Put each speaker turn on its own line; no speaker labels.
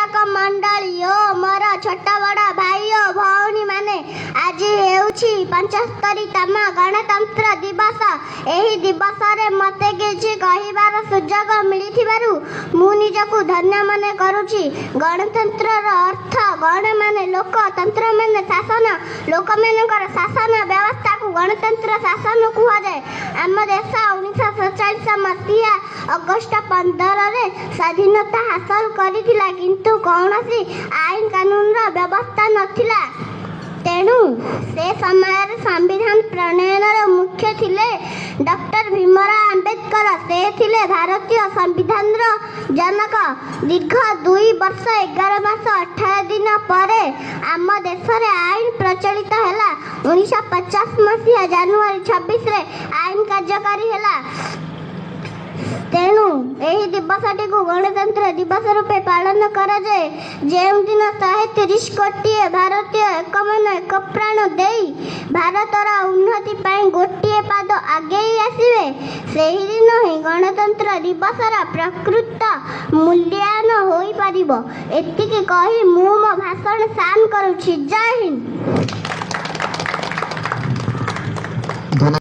ଦର୍ଶକ ମଣ୍ଡଳୀ ଓ ମୋର ଛୋଟ ବଡ଼ ଭାଇ ଓ ଭଉଣୀମାନେ, ଆଜି ହେଉଛି 75ତମ ଗଣତନ୍ତ୍ର ଦିବସ। ଏହି ଦିବସରେ ମୋତେ କିଛି କହିବାର ସୁଯୋଗ ମିଳିଥିବାରୁ ମୁଁ ନିଜକୁ ଧନ୍ୟ ମନେ କରୁଛି। ଗଣତନ୍ତ୍ରର ଅର୍ଥ ଗଣ ମାନେ ଲୋକ, ତନ୍ତ୍ର ମାନେ ଶାସନ। ଲୋକମାନଙ୍କର ଶାସନ ବ୍ୟବସ୍ଥାକୁ ଗଣତନ୍ତ୍ର ଶାସନ କୁହାଯାଏ। ଆମ ଦେଶ 1947 ମସିହା ଅଗଷ୍ଟ 15ରେ ସ୍ୱାଧୀନତା ହାସଲ କରିଥିଲା, କିନ୍ତୁ କୌଣସି ଆଇନ କାନୁନର ବ୍ୟବସ୍ଥା ନଥିଲା। ତେଣୁ ସେ ସମୟରେ ସମ୍ବିଧାନ ପ୍ରଣୟନର ମୁଖ୍ୟ ଥିଲେ ଡକ୍ଟର ଭୀମରାଓ ଆମ୍ବେଦକର। ସେ ଥିଲେ ଭାରତୀୟ ସମ୍ବିଧାନର ଜନକ। ଦୀର୍ଘ 2 ବର୍ଷ 11 ମାସ 18 ଦିନ ପରେ ଆମ ଦେଶରେ ଆଇନ ପ୍ରଚଳିତ ହେଲା। 1950 ମସିହା ଜାନୁଆରୀ 26ରେ ଆଇନ କାର୍ଯ୍ୟକାରୀ ହେଲା। ତେଣୁ ଏହି ଦିବସଟିକୁ ଗଣତନ୍ତ୍ର ଦିବସ ରୂପେ ପାଳନ କରାଯାଏ। ଯେଉଁଦିନ 130 କୋଟିଏ ଭାରତୀୟ ଏକ ମନ ଏକ ପ୍ରାଣ ଦେଇ ଭାରତର ଉନ୍ନତି ପାଇଁ ଗୋଟିଏ ପାଦ ଆଗେଇ ଆସିବେ, ସେହିଦିନ ହିଁ ଗଣତନ୍ତ୍ର ଦିବସର ପ୍ରକୃତ ମୂଲ୍ୟାୟନ ହୋଇପାରିବ। ଏତିକି କହି ମୁଁ ମୋ ଭାଷଣ ସାନ କରୁଛି। ଜୟ ହିନ୍ଦ।
ଧନ୍ୟବାଦ।